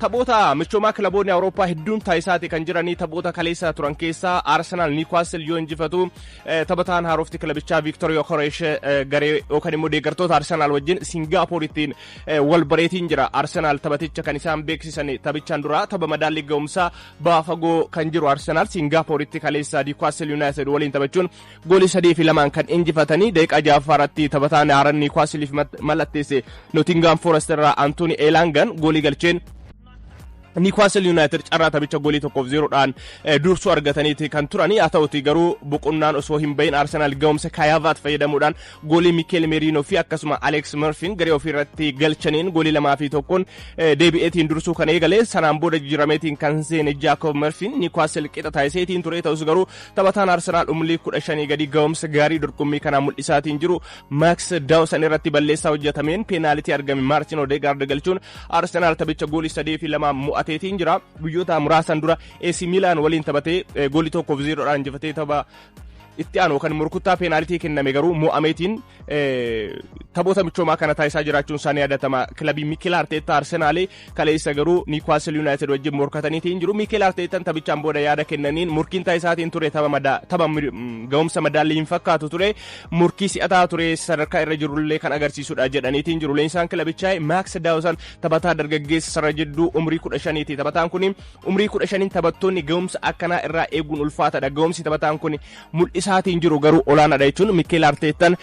Taphoota michoomaa kilaboonni Awurooppaa hedduun taasisaati kan jiranii. Taphoota kaleessa turan keessaa Arsenaal Niwkaastil yoo injifatu, taphataan haarofti kilabichaa Viiktor Yokoresh garee yookaan immoo deeggartoota Arsenaal wajjin Singaapoor ittiin wal bareetiin jira. Arsenaal taphaticha kan isaan beeksisan taphichaan dura. Tapha madaallii ga'umsaa ba'aa fagoo kan jiru Arsenaal Singaappooritti kaleessa Niwkaastil Yuunaayitid waliin taphachuun goolii 3-2 kan injifatanii. Daqiiqaa 6ffaa irratti taphataan haaraan Niwkaastiliif mallatteesse, Nootingaam Forest irraa Antooni Eelangan, goolii galcheen Niwkaastil Yuunaayitid carraa taphicha goolii 1-0dhaan dursuu argataniiti kan turanii. Haa ta'uti garuu boqonnaan osoo hin bahin Arsenaal ga'umsa Kaayaavaat fayyadamuudhaan goolii Miikeel Meeriinoo fi akkasuma Aleeks Murfiin garee ofii irratti galchaniin goolii 2-1 deebi'eetiin dursuu kan eegale. Sanaan booda jijjiirameetiin kan seene Jaakob Murfiin Niwkaastil qixa taasiseetiin ture. Ta'us garuu taphataan Arsenaal umrii 15 gadi ga'umsa gaarii dorgommii kanaa mul'isaatiin jiru Maaks Daawsan irratti balleessaa hojjetameen peenaalitii argame Maartin Odeegaard galchuun Arsenaal taphicha goolii 3-2 mo'ateetiin jira. Guyyoota muraasan dura AC Milan waliin taphatee goolii 1-0dhaan injifatee, tapha itti aanu kan murkuttaa peenaalitii kenname garuu mo'ameetiin taphoota michoomaa kana taasisaa jiraachuun isaanii yaadatama. Kilabii Mikel Arteetta Arsenaalee kaleessa garuu Niwkaastil Yuunaayitid wajjin morkataniitiin jiru. Mikel Arteettaan taphichaan booda yaada kennaniin, murkiin taasisaatiin ture tapha ga'umsa madaallii hin fakkaatu ture, murkii si'ataa ture, sadarkaa irra jirullee kan agarsiisudha jedhaniitiin jiru. Leensaan kilabichaa Maaks Daawsan taphataa dargaggeessa sarara jidduu umrii 15ti. Taphataan kun umrii 15 taphattoonni ga'umsa akkanaa irraa eeguun ulfaataadha. Ga'umsi taphataan kun mul'isaatiin jiru garuu olaanaadha jechuun Mikel Arteettaan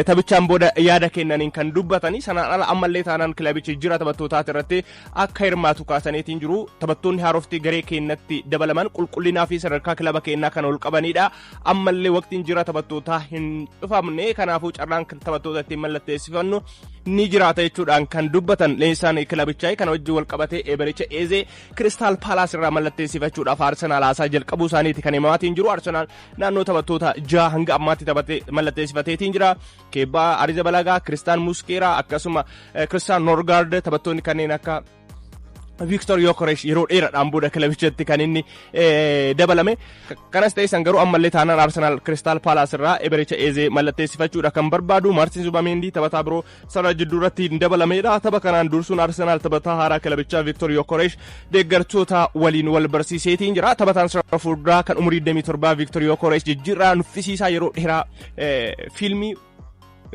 taphichaan booda yaada kennaniin kan dubbatanii. Sanaan ala ammallee taanaan kilabichi jira taphattootaati irratti akka hirmaatu kaasaniitiin jiru. Taphattoonni haarofti garee keenyatti dabalaman qulqullinaa fi sadarkaa kilaba keenyaa kan ol qabanidha. Ammallee waqtiin jira taphattootaa hin dhufamne, kanaafuu carraan taphattoota ittiin mallatteessifannu ni jiraata jechuudhaan kan dubbatan leensaan kilabichaa. Kana wajjin wal qabatee Ebericha Eezee Kiristaal Paalaas irraa mallatteessifachuudhaaf Arsenaal haasaa jalqabuu isaaniiti kan himamaatiin jiru. Arsenaal naannoo taphattoota 6 hanga ammaatti taphatee mallatteessifateetiin jira. Keebbaa Arizabalagaa, Kiristaan Muskeeraa, akkasuma Kiristaan Norgaard, taphattoonni kanneen akka Viiktor Yokoresh yeroo dheeraadhaan booda kilabichatti kan inni dabalame. Kanas ta'e san garuu ammallee taanaan Arsenaal Kiristaal Paalaas irraa Ebericha Eezee mallatteessifachuudha kan barbaadu. Maartin Zubameendi taphataa biroo sarara jidduu irratti hin dabalameedha. Tapha kanaan dursuun Arsenaal taphataa haaraa kilabichaa Viiktor Yokoresh deeggartoota waliin wal barsiiseetiin jira. Taphataan sarara fuulduraa kan umurii 27 Viiktor Yokoresh jijjiirraa nuffisiisaa yeroo dheeraa fiilmii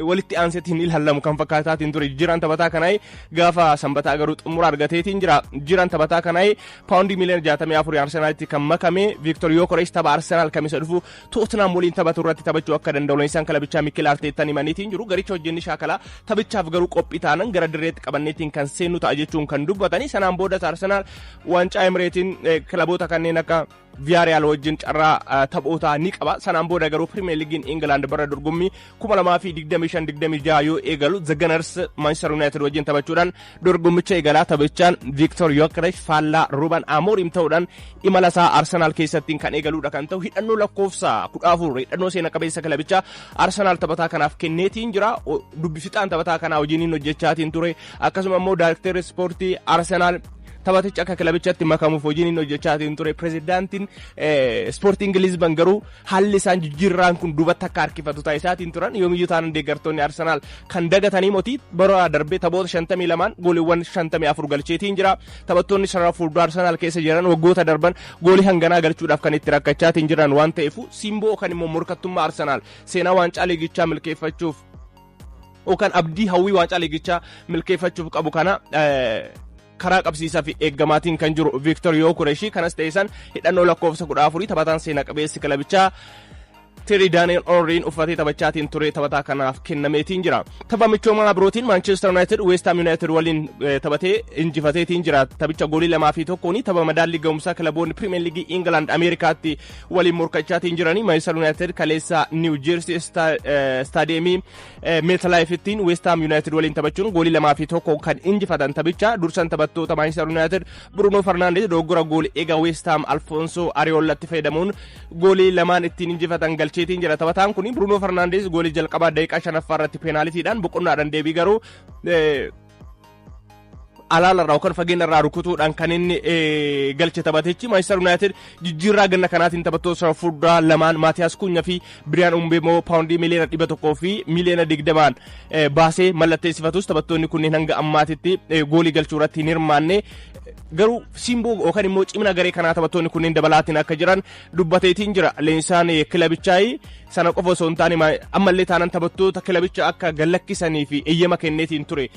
walitti aanseetiin ilaalamu kan fakkaataatiin ture. Jijjiiraan taphataa kanaa gaafa Sanbataa garuu xumura argateetiin jira. Jijjiiraan taphataa kanaa paawundii miiliyoona 64 Arsenaalitti kan makame Viiktor Yokoresh tapha Arsenaal Kamisa dhufu Tootenaam waliin taphatu irratti taphachuu akka danda'u leenjisaan kilabichaa Mikel Arteettaan himaniitiin jiru. Garicha hojjenni shaakalaa, taphichaaf garuu qophii taanan gara dirreetti qabanneetiin kan seennu ta'a jechuun kan dubbatanii. Sanaan booda Arsenaal waancaa Emireetiin kilaboota kanneen akka Viyaariyaal wajjin carraa taphootaa ni qaba. Sanaan booda garuu Pirimeer Liigiin Ingilaand bara dorgommii 2025-26 yoo eegalu The Gunners Manchester United wajjin taphachuudhaan dorgommicha eegalaa. Taphichaan Victor Gyökeres faallaa Ruben Amorim ta'uudhaan imala isaa Arsenaal keessatti kan eegaludha kan ta'u. Hidhannoo lakkoofsa 14, hidhannoo seena qabeessa kilabichaa Arsenaal taphataa kanaaf kenneetiin jira. Dubbifixaan taphataa kanaa wajjiniin hojjechaatiin ture. Akkasuma immoo daayirektarri ispoortii Arsenaal taphaticha akka kilabichatti makamuuf hojiin inni hojjechaatiin ture. Pirezidaantiin Ispoortiin Lisbon garuu haalli isaan jijjiirraan kun duubatti akka harkifatu taasisaatiin turan. Yoomiyyuu taanaan deeggartoonni Arsenaal kan dagatanii moti. Bara darbee taphoota 52 gooliiwwan 54 galcheetiin jira. Taphattoonni sarara fuulduraa Arsenaal keessa jiran waggoota darban goolii hanganaa galchuudhaaf kan itti rakkachaatiin jiran waan ta'eef, simboo kan immoo morkattummaa Arsenaal seenaa waancaa liigichaa milkeeffachuuf yookaan abdii hawwii waancaa liigichaa milkeeffachuuf qabu kana karaa qabsiisaa fi eeggamaatiin kan jiru Viiktor Yookureshi. Kanas ta'e san hidhannoo lakkoofsa 14 taphataan seena qabeessi kilabichaa Thierry Daniel Henry'n uffatee taphachaatiin ture taphataa kanaaf kennameetiin jira. Tapha michoomaa birootiin Manchester United West Ham United waliin taphatee injifateetiin jira. Taphicha goolii 2-1. Tapha madaallii ga'umsaa kilaboonni Premier League England Ameerikaatti waliin morkachaatiin jiranii, Manchester United kaleessa New Jersey Stadiumii MetLife'ittiin West Ham United waliin taphachuun goolii 2-1 kan injifatan. Taphicha dursan taphattoota Manchester United Bruno Fernandes dogoggora goolii eegaa West Ham Alfonso Areolatti fayyadamuun goolii lamaan ittiin injifatan galcheetiin jira. Taphataan kun Bruno Fernandes goolii jalqabaa daqiiqaa 5ffaa irratti peenaalitiidhaan, boqonnaadhaan deebii garuu Alaalarraa yookaan fageenyarraa rukutuudhaan kan inni galche taphatichi. Manchester United jijjiirraa ganna kanaatiin taphattoota sarara fuulduraa lamaan, Maatiyaas Kunya fi Biriyaan Umbeemoo, paawundii 100 miliyoona fi 20 miliyoona baasee mallatteessifatus, taphattoonni kunneen hanga ammaatitti goolii galchuu irratti hin hirmaanne. Garuu simboo yookaan immoo cimina garee kanaa taphattoonni kunneen dabalaatiin akka jiran dubbateetiin jira leensaan kilabichaa. Sana qofa osoo hin taane, ammallee taanaan taphattoota kilabicha akka gallakkisanii fi eeyyama kenneetiin ture.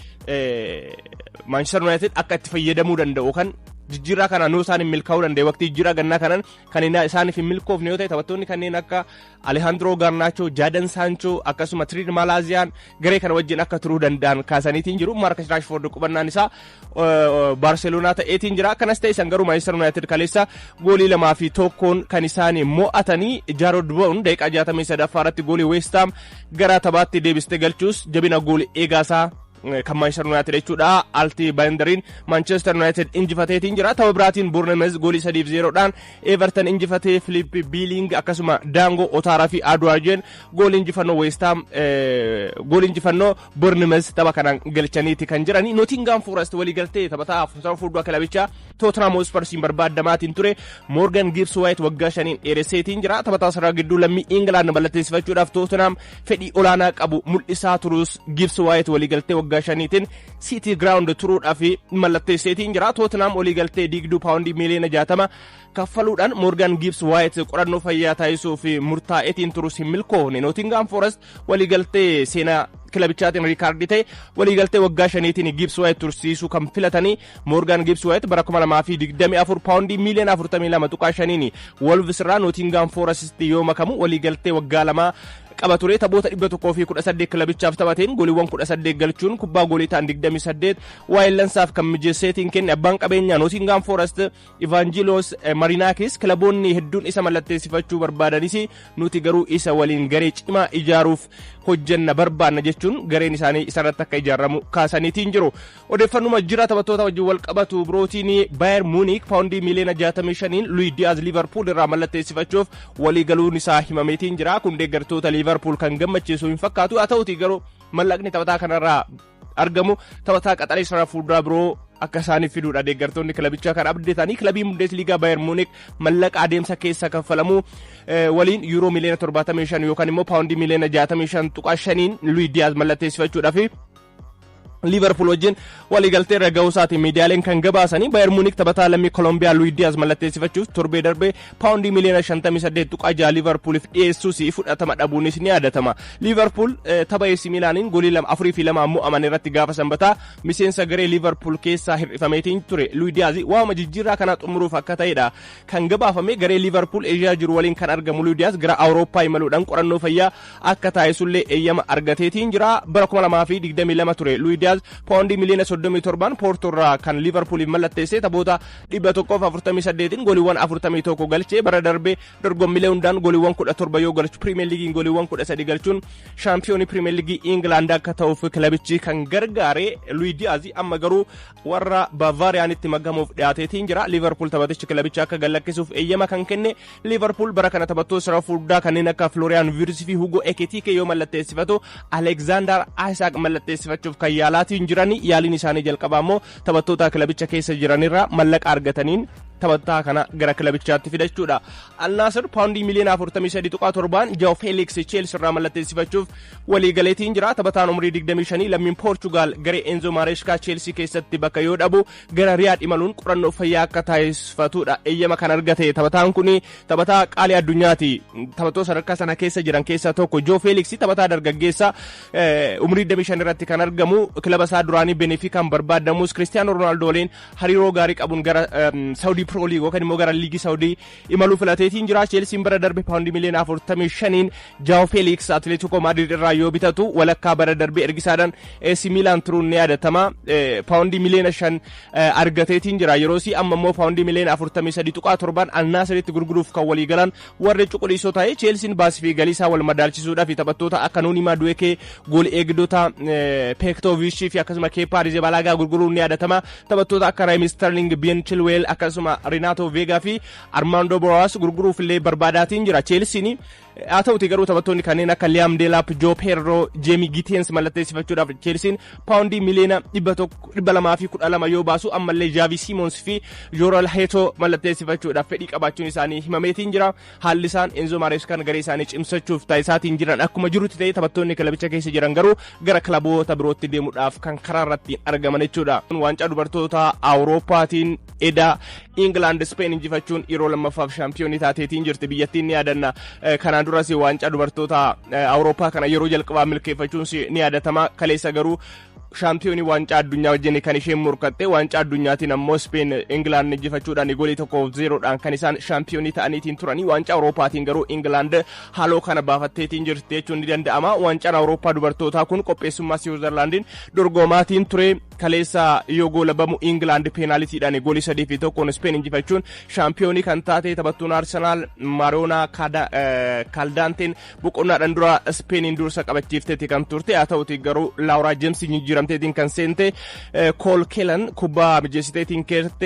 Manchester United akka itti fayyadamuu danda'u kan jijjiirraa kanaan nuu isaan hin milkaa'uu danda'e, waqtii jijjiirraa gannaa kanaan kan isaaniif hin milkoofne yoo ta'e, taphattoonni kanneen akka Alejandro Garnacho, Jadon Sancho, akkasuma Tyrell Malacia garee kana wajjin akka turuu danda'an kaasaniitiin jiru. Marcus Rashford qubannaan isaa Barcelona ta'eetiin jira. Kanas ta'e san garuu Manchester United kaleessa goolii 2 fi 1n kan isaan mo'atanii. Jarrod Bowen daqiiqaa 63ffaa irratti goolii West Ham gara taphaatti deebistee galchuus, jabina goolii eegaasaa kan Manchester United jechuudha. Altay Bayindiriin Manchester United injifateetiin jira. Tapha biraatiin Bournemouth goolii 3 fi 0dhaan Everton injifatee. Philip Billing, akkasuma Dango Otaaraa fi Adwajen goolii injifannoo West Ham, goolii injifannoo Bournemouth tapha kanaan galchaniiti kan jirani. Nottingham Forest waliigaltee taphataa sarara fuuldura kilabichaa Tottenham Hotspursiin barbaadamaatiin ture Morgan Gibbs White waggaa 5n dheeresseetiin jira. Taphataa sarara gidduu lammii England mallatteessifachuudhaaf Tottenham fedhii olaanaa qabu mul'isaa turus, Gibbs White waliigaltee waggaa 5tiin City Ground turuudhaaf mallatteesseetiin jira. Tottenham waliigaltee diigduu paawundii 60 miliyoona kaffaluudhaan Morgan Gibbs White qorannoo fayyaa taasisuuf murtaa'eetiin turus hin milkoofne. Nottingham Forest waliigaltee seenaa kilabichaatiin riikaardii ta'e waliigaltee waggaa 5tiin Gibbs White tursiisuu kan filatanii. Morgan Gibbs White bara 2024 paawundii 42.5 miliyoonaan Wolves irraa Nottingham Forest yoo makamu waliigaltee waggaa 2 qaba ture. Taphoota 118 kilabichaaf taphateen gooliiwwan 18 galchuun kubbaa goolii ta'an 28 waayillansaaf kan mijeesseetiin kenne. Abbaan qabeenyaa Nottingham Forest Evangelos Marinakis kilaboonni hedduun isa mallatteessifachuu barbaadanis, nuti garuu isa waliin garee cimaa ijaaruuf hojjenna barbaanna jechuun gareen isaanii isarratti akka ijaaramu kaasaniitiin jiru. Odeeffannuma jira taphattoota wajjin wal qabatu birootiin, Bayern Munich paawundii 65 miliyoona Luis Diaz Liverpool irraa mallatteessifachuuf walii galuun isaa himameetiin jira. Kun deeggartoota Liverpool kan gammachiisu hin fakkaatu. Haa ta'uti garuu mallaqni taphataa kanarraa argamu taphataa qaxalee sarara fuulduraa biroo akka isaaniif fiduudha deeggartoonni kilabichaa kan abdatanii. Kilabiin Bundesliigaa Bayern Munich mallaqa adeemsa keessa kaffalamu waliin yuuroo 75 miliyoona yookaan immoo paawundii 65.5 miliyoonaan Luis Diaz mallatteessifachuudhaaf Liverpool wajjin waliigaltee irra ga'uu isaatiin miidiyaaleen kan gabaasanii. Bayern Munich taphataa lammii Kolombiyaa Luis Diaz mallatteessifachuuf torbee darbee paawundii 58.6 miliyoona Liverpooliif dhiyeessuus fudhatama dhabuunis ni yaadatama. Liverpool tapha AC Milaaniin goolii 2 4 fi 2 mo'aman irratti gaafa sanbataa miseensa garee Liverpool keessaa hir'ifameetiin ture. Luis Diaz waama jijjiirraa kanaa xumuruuf akka ta'edha kan gabaafame. Garee Liverpool Eeshiyaa jiru waliin kan argamu Luis Diaz gara Awurooppaa imaluudhaan qorannoo fayyaa akka taasisullee eeyyama argateetiin jira. Bara 2022 ture Luis Diaz paawundii 37 miliyoonaan Poorto irraa kan Liverpooliif mallatteesse. Taphoota 148 gooliiwwan 41 galchee, bara darbe dorgommiilee hundaan gooliiwwan 17 yoo galchu, Pirimeer Liigiin gooliiwwan 13 galchuun shaampiyoonii Pirimeer Liigii Ingilaand akka ta'uuf kilabichi kan gargaare Luis Diaz amma garuu warra Baavaariyaanitti makamuuf dhiyaateetiin jira. Liverpool taphatichi kilabicha akka gallakkisuuf eeyyama kan kenne. Liverpool bara kana taphattoota sarara fuulduraa kanneen akka Florian Wirtz fi Hugo Ekitike yoo mallatteessifatu, Alexander Isak mallatteessifachuuf kan yaalaatiin jiran. Yaaliin isaanii jalqabaa immoo taphattoota kilabicha keessa jiranirraa mallaqa argataniin taphataa kana gara kilabichaatti fidachuudha. Al Nassr paawundii 43.7 miliyoonaan Joao Felix Chelsea irraa mallatteessifachuuf waliigaleetiin jira. Taphataan umurii 25 lammiin Poorchugaal garee Enzo Maresca Chelsea keessatti bakka yoo dhabu gara Riyaad imaluun qorannoo fayyaa akka taasifatudha eeyyama kan argate. Taphataan kun taphataa qaalii addunyaati. Taphattoota sadarkaa sana keessa jiran keessaa tokko Joao Felix, taphataa dargaggeessa umurii 25 irratti kan argamu, kilaba isaa duraanii Benfican barbaadamus, Cristiano Ronaldo waliin hariiroo gaarii qabuun gara Saudi Pro League yookaan immoo gara liigii Saudii imaluu filateetiin jira. Chelsiin bara darbe paawundii 45 miliyoonaan Joao Felix Atletico Madrid irraa yoo bitatu, walakkaa bara darbe ergisaadhaan AC Milan turuun ni yaadatama. Paawundii 5 miliyoona argateetiin jira. Yeroo amma immoo paawundii 43.7 miliyoonaan Al Nassritti gurguruuf kan walii galan warri cuquliisoo ta'e. Chelsiin baasii fi galii isaa wal madaalchisuudhaaf taphattoota akka Noni Madueke, gool eegdota Petkovic fi akkasuma Kepa Arrizabalaga gurguruun ni yaadatama. Taphattoota akka Raheem Sterling, Ben Chilwell, akkasuma Renato Vega fi Armando Broja gurguruuf illee barbaadaatiin jira. Chelsiin Haa ta'uti garuu taphattoonni kanneen akka Liam Delap, Joe Pedro, Jamie Gittens mallatteessifachuudhaaf Chelsean paawundii miliyoona 212 yoo baasu, ammallee Xavi Simons fi Jorrel Hato mallatteessifachuudhaaf fedhii qabaachuun isaanii himameetiin jira. Haalli isaan Enzo Marescan garee isaanii cimsachuuf taasisaatiin jiran akkuma jirutti ta'e, taphattoonni kilabicha keessa jiran garuu gara kilaboota birootti deemuudhaaf kan karaa irratti argaman jechuudha. Waancaa dubartoota Awurooppaatiin eda England Spain injifachuun yeroo lammaffaaf shaampiyoonii taateetiin jirti. Biyyattiin ni yaadanna, kanaan duras waancaa dubartoota Awurooppaa kana yeroo jalqabaa milkeeffachuun ni yaadatama. Kaleessa garuu shaampiyoonii waancaa addunyaa wajjin kan isheen morkatte. Waancaa addunyaatiin ammoo Speen Ingilaand injifachuudhaan goolii 1-0dhaan kan isaan shaampiyoonii ta'aniitiin turanii. Waancaa Awurooppaatiin garuu Ingilaand haaloo kana baafatteetiin jirti jechuun ni danda'ama. Waancaan Awurooppaa dubartootaa kun qopheessummaa Siwiizerlaandiin dorgomaatiin ture. Kaleessa yoo goolabamu Ingilaand peenaalitiidhaan goolii 3-1n Speen injifachuun shaampiyoonii kan taate, taphattuun Arsenaal Maariyoonaa Kaaldaanteen boqonnaadhaan dura Speeniin dursa qabachiifteeti kan turte. Haa ta'uti garuu Laawuraa Jeems jijjiiramteetiin kan seente Kool Keelan kubbaa mijeessiteetiin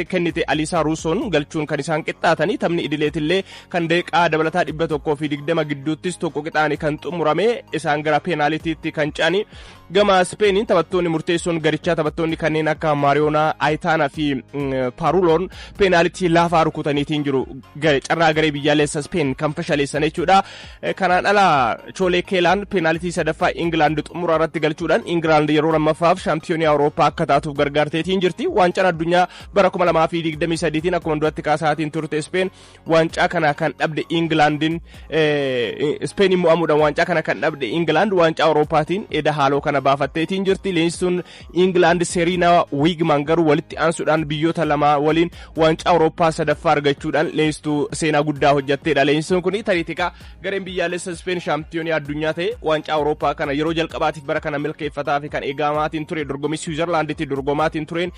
kennite Aliisaa Ruusoon galchuun kan isaan qixxaatanii. Taphni idileetillee kan daqiiqaa dabalataa 120 gidduuttis tokko qixaanii kan xumurame, isaan gara peenaalitiitti kan ce'ani. Gama Speeniin taphattoonni murteessoon garichaa, taphattoonni kanneen akka Maariyoonaa Ayitaanaa fi Paaruloon peenaalitii laafaa rukutaniitiin jiru, carraa garee biyyaalessa Speen kan fashaleessan jechuudha. Kanaan ala Choolee Keelaan peenaalitii sadaffaa Ingilaand xumura irratti galchuudhaan Ingilaand yeroo lammaffaaf shaampiyoonii Awurooppaa akka taatuuf gargaarteetiin jirti. Waancaan addunyaa bara 2023tiin akkuma duratti kaasaatiin turte, Speen waancaa kana kan dhabde Ingilaandin, Speen mo'amuudhaan waancaa kana kan dhabde Ingilaand waancaa Awurooppaatiin eda haaloo kana baafatteetiin jirti. Leenjituun Ingilaand Seriinaa Wiigman garuu walitti aansuudhaan biyyoota lama waliin waancaa Awurooppaa sadaffaa argachuudhaan leenjistuu seenaa guddaa hojjetteedha. Leenjituun kun tariitika gareen biyyaalessa Speen shaampiyoonii addunyaa ta'e waancaa Awurooppaa kana yeroo jalqabaatiif bara kana milkeeffataa fi kan eegamaatiin ture dorgommii Siwiizerlaanditti dorgomaatiin tureen.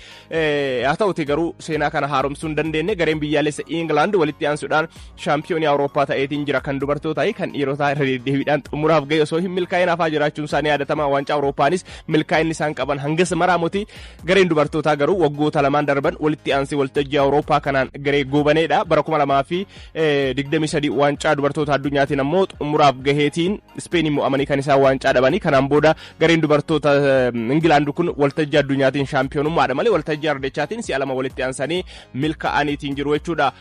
Haa ta'uti garuu seenaa kana haaromsuu hin dandeenye. Gareen biyyaalessa Ingilaand walitti aansuudhaan shaampiyoonii Awurooppaa ta'eetiin jira. Kan dubartootaa kan dhiirotaa irra deddeebiidhaan xumuraaf ga'e osoo hin milkaa'in hafaa jiraachuun isaanii yaadatama. Waancaa Awurooppaanis milkaa'inni isaan qaban hangas maraa moti. Gareen dubartootaa garuu waggoota lamaan darban walitti aansee waltajjii Awurooppaa kanaan garee goobaneedha. Bara 2023 waancaa dubartoota addunyaatiin ammoo xumuraaf gaheetiin Ispeeniin mo'amanii kan isaan waancaa dhabanii. Kanaan booda gareen dubartoota Ingilaand kun waltajjii addunyaatiin shaampiyoonummaadha malee waltajjii ardechaatiin si'a lama walitti aansanii milkaa'aniitiin jiru jechuudha.